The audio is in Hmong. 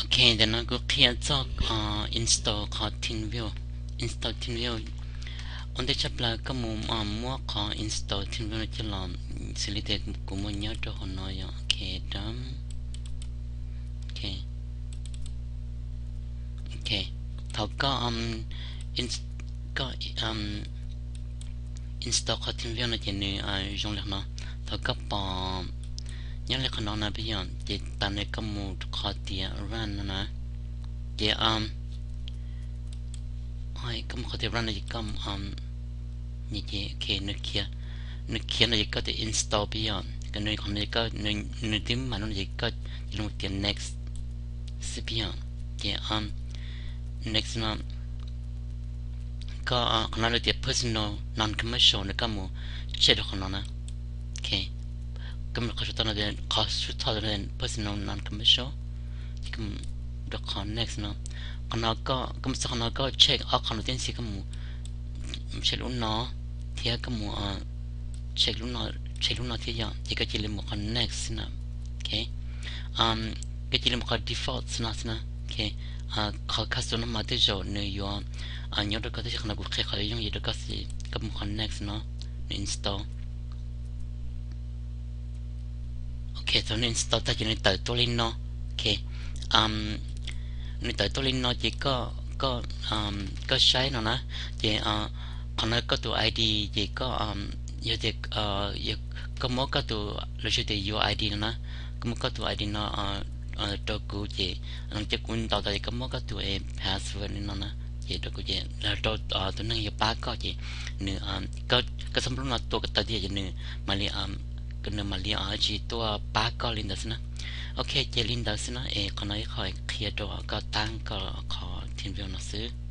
Ok, ntawm no kuv qhia txog install qhov TeamViewer. Install TeamViewer, ua ntej tshaj plaws koj mus muab qhov install TeamViewer no coj los, xws li tias kuv muab nyob rau hauv no yom. Ok, done. Ok, ok, thaum koj koj install qhov TeamViewer no ces nws zoo li no. Thaum koj pom nyob li qhov no no peb yom, ces tas nws koj mus qhov tias run no na. Ces koj mus qhov tias run no ces koj, ok, nws khiav no ces koj tias install peb yom, nws qhov no, nws twb mam no ces koj cia li mus tias next xwb peb yom. Ces next no, koj qhov no lawv tias personal non-commercial no koj mus check rau qhov no na. Ok, koj mus qhov sub toj no, qhov sub toj personal non-commercial, ces koj mus rau qhov next no. Qhov no koj mus txog qhov no koj check ob qhov no tib si, koj mus check lub no thiab koj mus check lub no thiab yom, ces koj cia li mus qhov next xwb na. Ok, koj cia li mus qhov default xwb no xwb na. Ok, qhov custom no mas tej zaum nws yuav nyob rau koj tab sis qhov no kuv qhia qhov yooj yim rau koj xwb, koj mus qhov next no, nws install. Ok, thaum nws install tag ces nws tawm tuaj li no. Ok, nws tawm tuaj li no ces koj, koj saib no na. Ces qhov no koj tus ID ces koj, yog tias koj muab koj tus, lossis tias your ID no na, koj muab koj tus ID no rau kuv ces, ces kuv ntaus tau ces koj muab koj tus password li no na, ces rau kuv ces rau tus neeg yuav pab koj ces nws, koj txhob nplub no tua kom tawm tiag ces nws mam li, nws mam li tsis tuaj pab koj li ntawd xwb na. Ok, ces li ntawd xwb na, es qhov no ib qho qhia rau koj tab koj qhov TeamViewer no xwb.